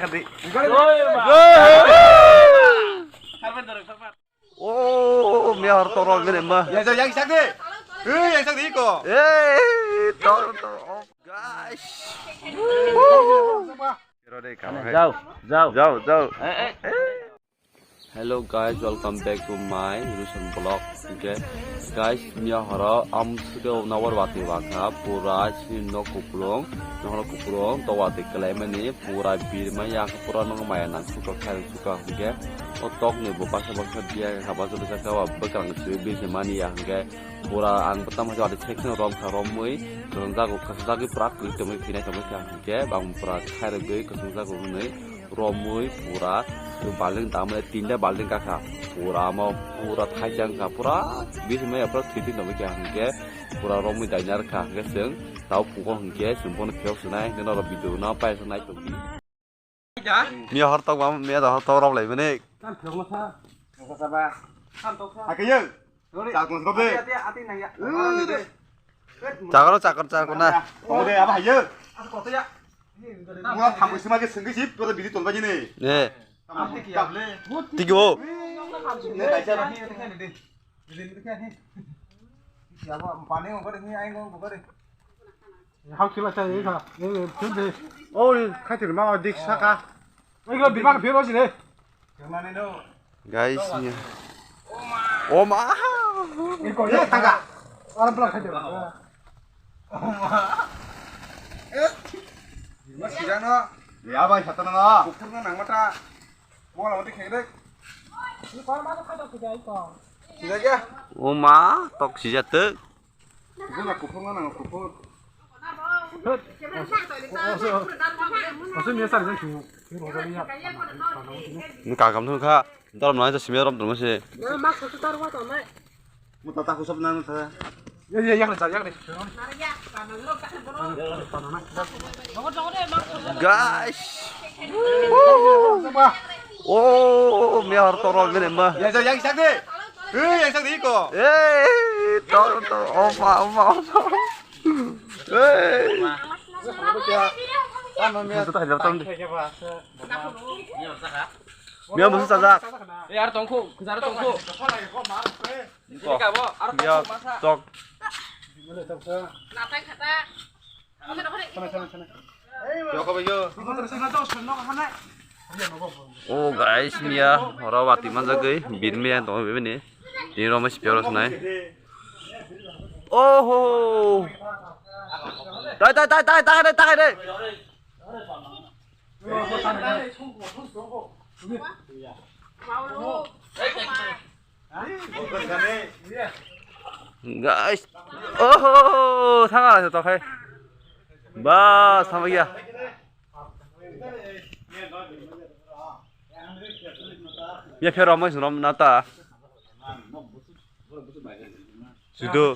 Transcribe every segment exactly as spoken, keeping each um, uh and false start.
Oh, miya hor toro gini ma. Yang sak, yang sak de. Eh, yang sak de iko. Eh, tor, tor, oh, guys. Jao, jao. Jao, jao. Eh, eh. Hello guys, welcome back to my Russian vlog. Okay, guys, miya horo am suke nawar wati wakha pura si nok kuplung, nok kuplung to wati kelaimani pura birma ya pura nok maya nang suka khai suka hingke o tok ni bo baksa baksa biya kha baksa baksa kha bekrang si birse mani ya hingke pura ang betam hajak wati section rom kha romwi kwchwng jago kwchwng jagwi pura kwrwi tongwi khinai tongwi kha hingke ang pura khairogwi kwchwng jago hwnwi romwi pura balting tamani tinta balting kakha pura omo pura thaijang kha pura bisimai pura thwi thwi tongwi kha hingke pura romwi daina rwkha hingke chwng tao phungo hingke chwng bono phiyok swnai hingke norok video no paisa nai tongdi. Miya hor tok bam miya da hor tok rok lai bini. Hakeye. Chakon sobe. Chakon chakon chakon na. Ode aba haye. Mura thambo sima ke sengke sip pada bidi tolba jini. Ne. Tiki o. Ne kaisa. Pani ko kare ni ai ko kare. Hau kila cha ye kha. Ye phun de. O khai tir ma dik saka. Ai ko bima phiro jine. Guys, ya. Oma. Ini kau ya tangga. Orang pelan saja. Oma. Eh. Mas sidang no. Ya bai satan no. Kukur no nang mata. Mau lawan di kengdek. Ini kau mana kau tak kerja itu. Sidang ya. Oma, tok sijat tu. Kuphur na, kuphur na, kuphur. Aswk miya sari jang singo. Ni kagam thung kha. Darom nai ta simya rom tong se. Mo ta ta khusap nang ta. Ya, ya, yak ni, yak ni. Guys. Oh, miya hor toro gini ma. Ya, ya, yak sak de. Eh, yak sak de iko. Eh, tor, tor, opa, opa, opa. Eh. Masa tak ada tam de. Miya musu sajak. Eh, ar tongkhu, kujar tongkhu. Ko. Ini ka bo, ar tongkhu masa. Tok. Natai khata. Oh guys, miya horo wati manjagwi birmiya tong bini. Tini roma sipiyok rok nai. Oho. Tai tai tai tai tai tai tai. Guys. Oho, thanga to khai. Ba, sama ya. Ya phero mo rom na ta. Sudo.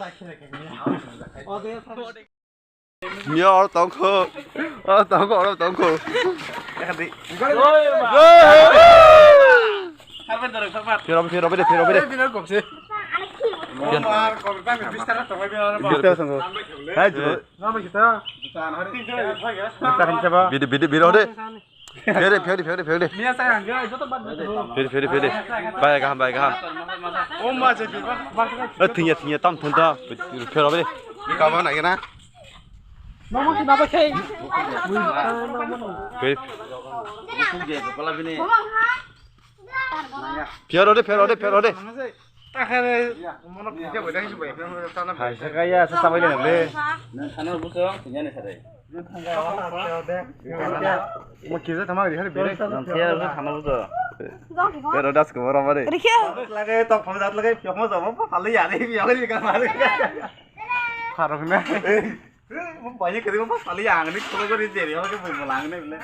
Miya oro tongkho. Oro tongkho, oro tongkho. Phero, phero, phero, phero. Hai, jo. Bidi, bidi, bidi, ode. Pheri, pheri, pheri, pheri. Pheri, pheri, pheri. Bai, gaham, bai, gaham. O ma je bi ba. Eh, thingya, thingya, tam thun ta. Phero, pheri. Ni ka ba na gena. Pheri. Phero de, phero de, phero de. Hai, sakaya, sa sabai le le. Nang thana buso, thingya ni sare. Mo kisa tama di hari bere. Nang thia buso thana buso. Pero das ko bora mare. Rikhe. Lage to phone jat lage, mo jabo pa pali yare, bi yare ka mare. Kharok na. Mo bai ke mo pali yang ni ko ko ri jeri, ho ke mo lang ne le.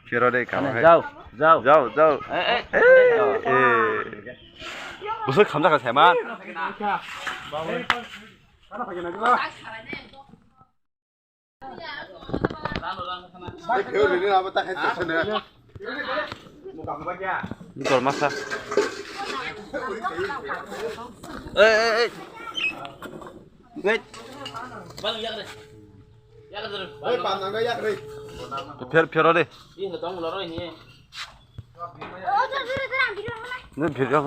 Phero de ka. Jao, jao. Jao, jao. Eh, eh. Eh. Buso khamja ka seman. Ni kor masa. Eh, eh, eh. Wait. Oi, panang ga yak re. Pher, phero de. Nung phir ka.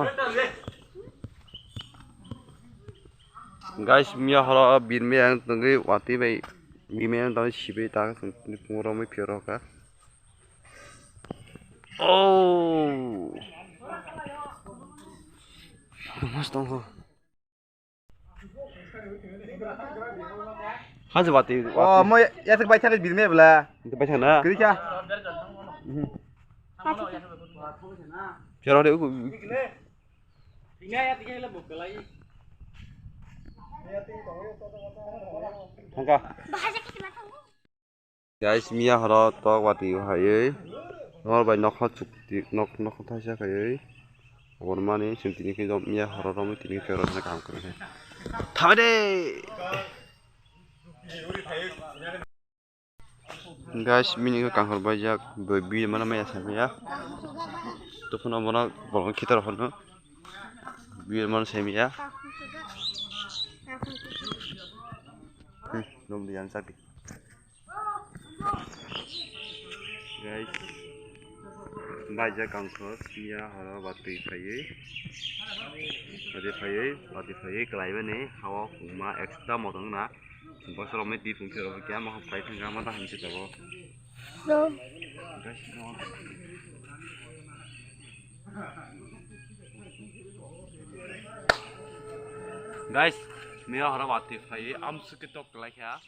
Guys, miya horo birme ang tongwi wati bai birme ang tongwi sibai ta pungro mai phero ka. Oh. Mas tong ho. Haji wati, oh, wati. Mo ya tak bai thani birme bla. Itu bai thana. Kiri kya? Chalo de uku. Thangka. Guys, miya horo tok wati haiwi nor bai nokha chukti nok nokha thaisa khaiwi obormani chwng tini khe miya horo romwi tini khe rwna kaham kwrwi khe thabai de. Guys, mini khe kanghor baijak doi bi mano maya samya tufano bono bolong khitor hono bi mano samya. Hmm, nom di yang sapi. Guys, baijak ang kho, siya horo batwi phaiwi, batwi phaiwi, batwi phaiwi kwlai mani hawa khungma extra motom na. Bosor rok mai twi phung khe rok kya ma phai thang ma ta hamsi tabok. Guys, no. Guys, miya horo batwi phaiwi amsuk tok kwlai kha.